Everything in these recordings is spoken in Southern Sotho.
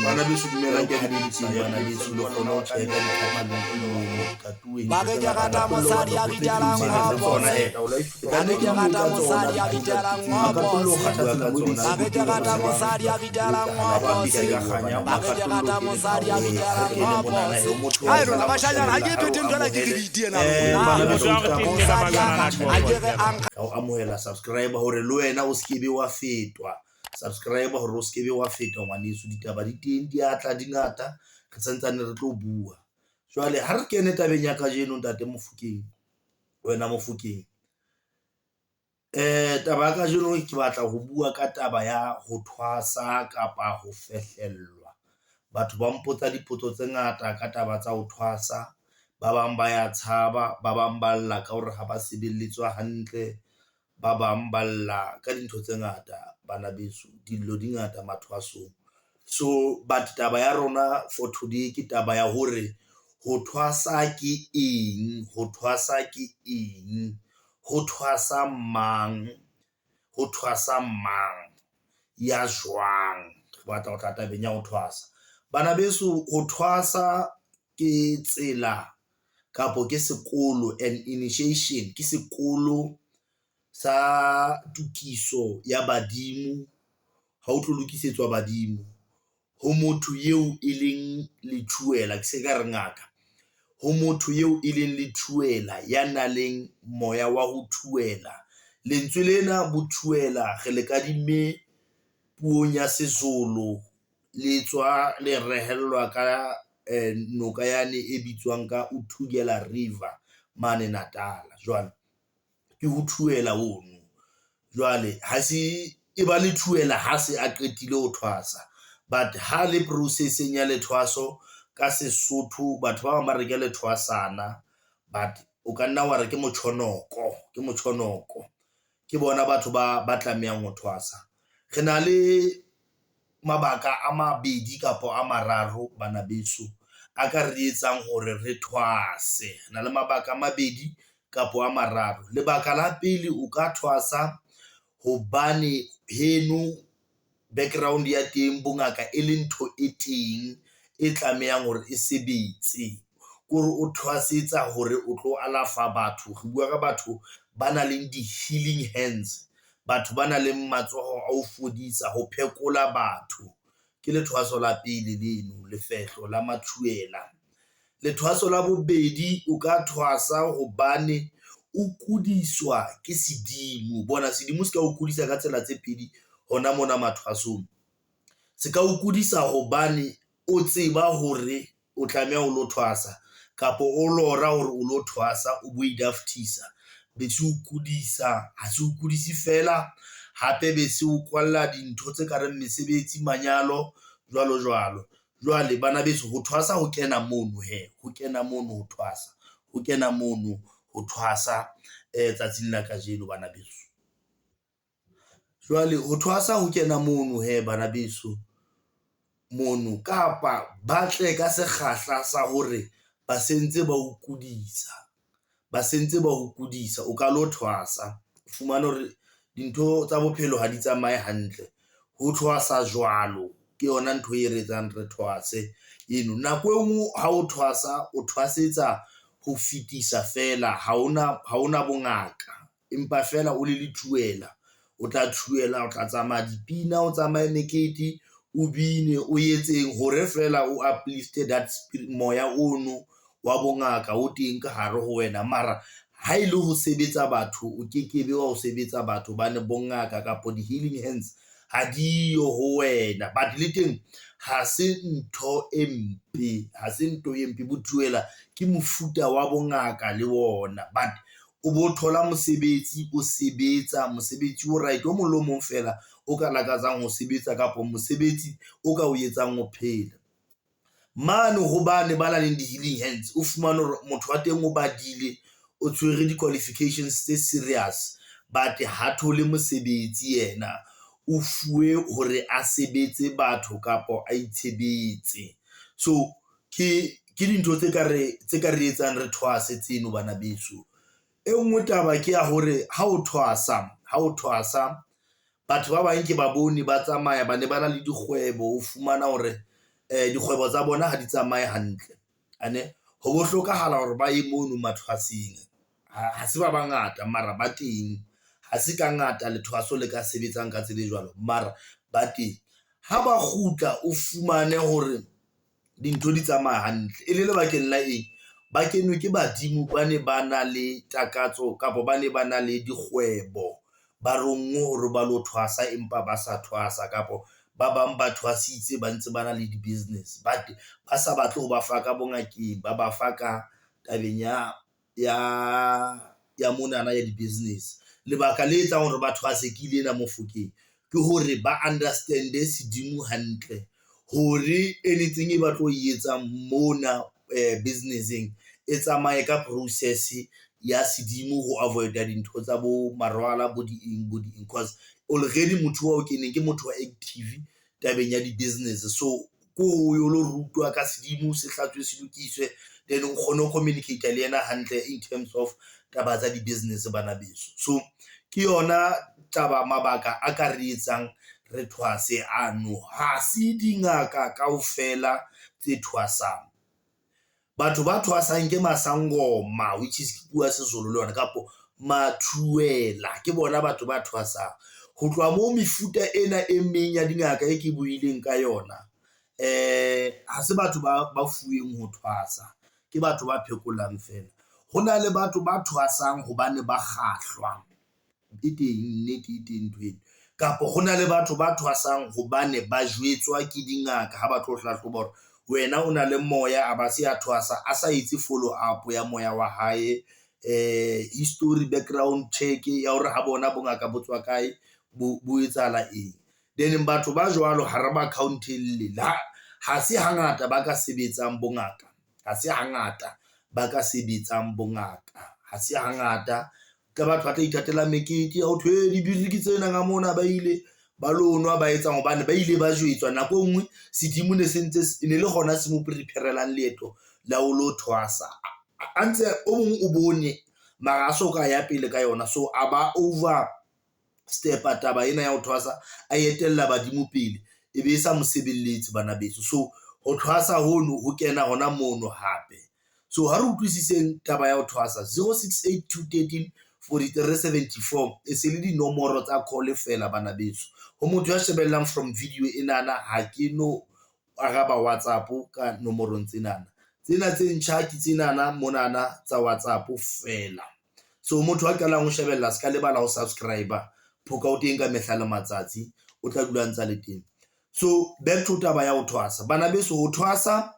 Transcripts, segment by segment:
Bana beso dumelang, ke a dumedisa. Bana beso le kgone ho tjheka dikatuweng. Ba re ke rata mosadi ya bitelang ngobose. Ba re ke rata mosadi ya bitelang ngobose. Ba re ke rata mosadi ya bitelang ngobose. Ba re ke rata mosadi ya bitelang ngobose. Hai lona bashanyana, ha ke phete ntho ena, ke re di ena lona. Mosadi ya ka ha ke re a nkga. Ka o amohela, subscribe hore le wena o se ke be wa fetwa. Subscribe hore o se ke be wa fetwa, ngwaneso. Ditaba di teng, di atla, di ngata, re santsane re tlo bua. Jwale ha re kene tabeng ya kajeno, ntate Mofokeng, wena Mofokeng. Taba ya kajeno ke batla ho bua ka taba ya ho thwasa kapa ho fehlellwa. Batho ba mpotsa dipotso tse ngata ka taba tsa ho thwasa. Ba bang ba ya tshaba, ba bang ba lla ka hore ha ba sebeletswa hantle, ba bang ba lla ka dintho tse ngata, bana beso. Dillo di ngata mathwasong. So but taba ya rona for today ke taba ya hore ho thwasa ke eng, ho thwasa ke eng, ho thwasa mang, ho thwasa mang, ya jwang. Re batla ho tla tabeng ya ho thwasa. Bana beso, ho thwasa ke tsela kapo ke sekolo, an initiation, ke sekolo sa tokiso ya badimo. Ha o tlo lokisetswa badimo ho motho eo e leng lethuela, ke se ka re ngaka, ho motho eo e leng lethuela, ya nang le moya wa ho thuela. Lentswe lena bothuela re le kadimme puong ya Sezulu, le tswa le rehellwa ka noka yane e bitswang ka Uthungela River mane Natal. Jwale ke ho thuela ono. Jwale ha se e ba le thuela ha se a qetile ho thwasa, but ha le process-eng ya lethwaso ka Sesotho batho ba bang ba re ke lethwasana, but o ka nna wa re ke motjhonoko, ke motjhonoko. Ke bona batho ba tlamehang ho thwasa. Re na le mabaka a mabedi kapa a mararo, bana beso, a ka re etsang hore re thwase. Re na le mabaka a mabedi kapa a mararo. Lebaka la pele, o ka thwasa hobane heno background ya teng bongaka e le ntho e teng e tlamehang hore e sebetse. Kore o thwasetsa hore o tlo alafa batho. Re bua ka batho ba nang le di-healing hands, batho ba nang le matsoho a ho fodisa, ho phekola batho. Ke lethwaso la pele leno, lefehlo la mathuela. Lethwaso la bobedi, o ka thwasa hobane o kudiswa ke sedimo. Bona, sedimo se ka o kudisa ka tsela tse pedi hona mona mathwasong. Se ka o kudisa hobane o tseba hore o tlameha o lo thwasa, kapa o lora hore o lo thwasa, o bo idaftisa, be se o kudisa. Ha se o kudise fela, hape be se o kwalla dintho tse kareng mesebetsi, manyalo, jwalo jwalo. Jwale bana beso, ho thwasa ho kena mono he, ho kena mono ho thwasa, ho kena mono ho thwasa tsatsing la kajeno, bana beso. Jwale ho thwasa ho kena mono he, bana beso, mono kapa ba tle ka sekgahla sa hore ba sentse ba o kudisa, ba sentse ba o kudisa, o ka lo thwasa. O fumane hore dintho tsa bophelo ha di tsamaye hantle. Ho thwasa jwalo ke yona ntho e re etsang re thwase eno. Nako e nngwe ha o thwasa, o thwasetsa ho fetisa fela, ha hona bongaka, empa fela o le lethuela. O tla thuela, o tla tsamaya dipina, o tsamaye mekete, o bine, o etseng hore fela o uplift that spirit, moya ono wa bongaka o teng ka hare ho wena. Mara ha e le ho sebetsa batho, o kekebe wa ho sebetsa batho hobane bongaka kapa di-healing hands ha diyo ho wena. But le teng ha se ntho e mpe, ha se ntho e mpe. Bothuela ke mofuta wa bongaka le ona, but o bo thola mosebetsi, o sebetsa mosebetsi o right, o mong le o mong fela o ka lakatsang ho sebetsa kapa mosebetsi o ka o etsang ho phela. Mane ho bane ba nang le di-healing hands, o fumane hore motho wa teng o badile, o tshwere di-qualifications tse serious, but ha thole mosebetsi. Yena o fuwe hore a sebetse batho kapa a itshebetse. So ke dintho tse ka re etsang re thwase tseno, bana beso. E nngwe taba ke ya hore ha o thwasa, ha o thwasa. Batho ba bang ke ba bone ba tsamaya, ba ne ba na le dikgwebo, o fumana hore dikgwebo tsa bona ha di tsamaye hantle ane ho bo hlokahala hore ba ye mono mathwaseng. Ha se ba bangata mara ba teng, ha se ka ngata lethwaso le ka sebetsang ka tsela e jwalo mara ba teng. Ha ba kgutla o fumane hore dintho di tsamaya hantle e le lebakeng la eng, ba kenwe ke badimo ba ne ba na le takatso kapa ba ne ba na le dikgwebo, ba ronngwe hore ba lo thwasa empa ba sa thwasa kapa ba bang ba thwasitse ba ntse ba na le di-business but ba sa batle ho ba fa ka bongakeng, ba ba fa ka tabeng ya monana ya di-business. Lebaka le etsang hore ba thwase ke lena Mofokeng ke hore ba understand-e sedimo hantle hore anything e ba tlo e etsang mona business-eng e tsamaye ka process ya sedimo ho avoid-a dintho tsa bo marwala bo di eng bo di eng cause already motho wa o keneng ke motho wa active tabeng ya di-business. So ko o lo rutwa ka sedimo se hlatswe se lokiswe then o kgone ho communicate le yena hantle in terms of taba tsa di-business bana beso. So ke yona taba mabaka a ka re etsang re thwase ano, ha se dingaka kaofela tse thwasang. Batho ba thwasang ke masangoma which is ke puo ya Sezulu le yona kapo mathuwela ke bona batho ba thwasang. Ho tloha moo mefuta ena e meng ya dingaka e ke buileng ka yona, ha se batho ba fuweng ho thwasa, ke batho ba phekolang feela. Ho na le batho ba thwasang hobane ba kgahlwa, e teng nnete e teng ntho eno kapa hona le batho ba thwasang hobane ba jwetswa ke dingaka ha ba tlo hlahloba hore wena o na le moya a ba se a thwasa a sa etse follow up ya moya wa hae, history background check ya hore ha bona bongaka bo tswa kae, bo etsahala eng. Then batho ba jwalo ha re ba count-elle ha se hangata ba ka sebetsang bongaka, ha se hangata ba ka sebetsang bongaka, ha se hangata ka batho ba tla ithatela mekete ya ho thwe dibiri ke tsena ka mona, ba ile ba lo nwa ba etsang hobane ba ile ba jwetswa nako e nngwe sedimo ne se ntse ne le hona se mo prepare-elang leeto la ho lo thwasa a ntse o mong o bone mara a so ka ya pele ka yona. So a ba over step-a taba ena ya ho thwasa, a etella badimo pele e be e sa mo sebeletse bana beso. So ho thwasa hono ho kena hona mono hape. So ha re utlwisiseng taba ya ho thwasa 0682 13 43 74 e se le dinomoro tsa call fela bana beso. Ho motho ya shebellang from video enana ha ke no araba WhatsApp ka nomorong tsenana. Tsena tse ntjha ke tsenana monana tsa WhatsApp fela. So motho a qalang ho shebella se ka lebala ho subscribe phoka o teng ka mehla le matsatsi, o tla dula ntsa le teng. So back to taba ya ho thwasa bana beso, ho thwasa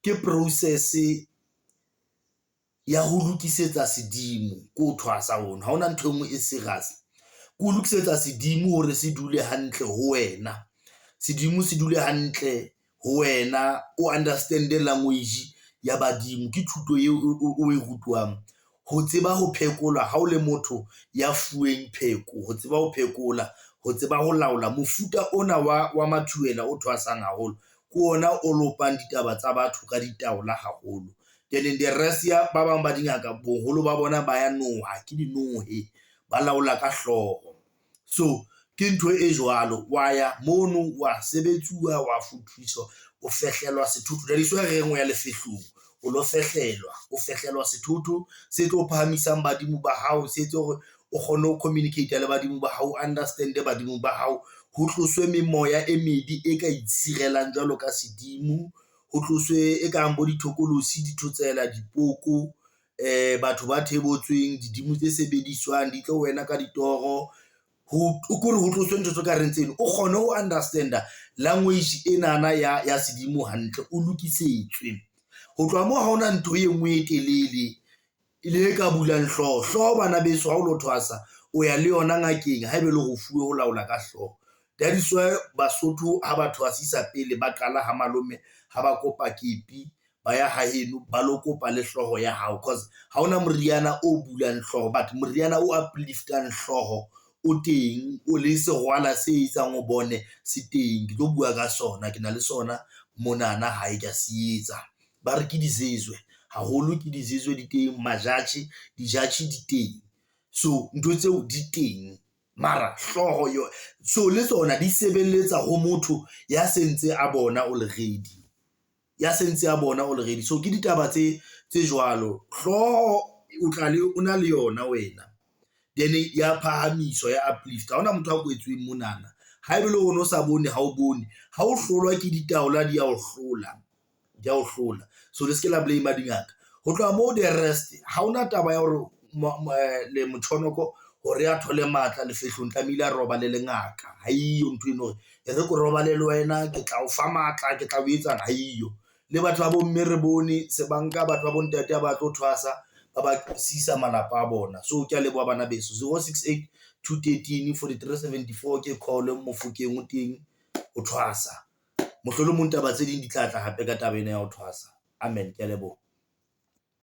ke process ya ho lokisetsa sedimo ke ho thwasa hono, ha hona ntho e nngwe e serious. Ke ho lokisetsa sedimo hore se dule hantle ho wena, sedimo se dule hantle ho wena, o understand language ya badimo ke thuto eo o e rutwang ho tseba ho phekola ha o le motho ya fuweng pheko, ho tseba ho phekola, ho tseba ho laola mofuta ona wa mathuwela o thwasang haholo ke ona o lopang ditaba tsa batho ka ditaola haholo. Then the rest ya ba bang ba dingaka boholo ba bona ba ya noha, ke dinohe, ba laola ka hlooho. So ke ntho e jwalo, wa ya mono wa sebetsuwa, wa futhiswa, o fehlelwa sethotho. That is why re reng o ya lefehlong, o lo fehlelwa, o fehlelwa sethotho se tlo phahamisang badimo ba hao, se etse hore o kgone ho communicate le badimo ba hao, o understand badimo ba hao, ho tloswe memoya e mebe e ka itshirelang jwalo ka sedimo, ho tloswe e kang bo dithokolosi, dithotsela, dipoko, batho ba thebotsweng, didimo tse sebediswang di tlo wena ka ditoro, ho kore ho tloswe ntho tse ka reng tseno, o kgone ho understand-a language enana ya sedimo hantle, o lokisetswe. Ho tloha moo ha hona ntho e nngwe e telele le e ka bulang hlooho. Hlooho bana beso ha o lo thwasa o ya le yona ngakeng haebe le hore o fuwe ho laola ka hlooho. That is why Basotho ha ba thwasisa pele ba qala ha malome ha ba kopa kepi ba ya haeno ba lo kopa le hlooho ya hao, cause ha hona moriana o bulang hlooho but moriana o uplift-ang hlooho o teng, o le serwala se etsang o bone se teng. Ke tlo bua ka sona, ke na le sona monana hae ke a se etsa. Ba re ke dizezwe haholo, ke dizezwe di teng, majatjhe, dijatjhe di teng. So ntho tseo di teng. Mara hlooho yo so le tsona di sebeletsa ho motho ya sentse a bona o le ready, ya sentse a bona o le ready. So ke ditaba tse jwalo. Hlooho o tla le o na le yona wena, then ya phahamiswa ya uplift. Ha hona motho a kwetsweng monana. Haeba e le hore o sa bone, ha o bone. Ha o hlolwa ke ditaola, di ya o hlola, di ya o hlola. So le seke la blame dingaka. Ho tloha moo the rest ha hona taba ya hore le motjhonoko hore a thole matla lefehlong tlamehile a robale le ngaka. Ha eyo ntho eno hore e re ko robale le wena, ke tla o fa matla, ke tla o etsang ha eyo. Le batho ba bo mme re bone se ba nka batho ba bo ntate ha ba tlo thwasa, ba ba sisa malapa a bona. So ke a leboha bana beso. 068 213 43 74 ke call Mofokeng o teng o thwasa. Mohlolomong taba tse ding di tla tla hape ka taba ena ya ho thwasa. Amen, ke a leboha.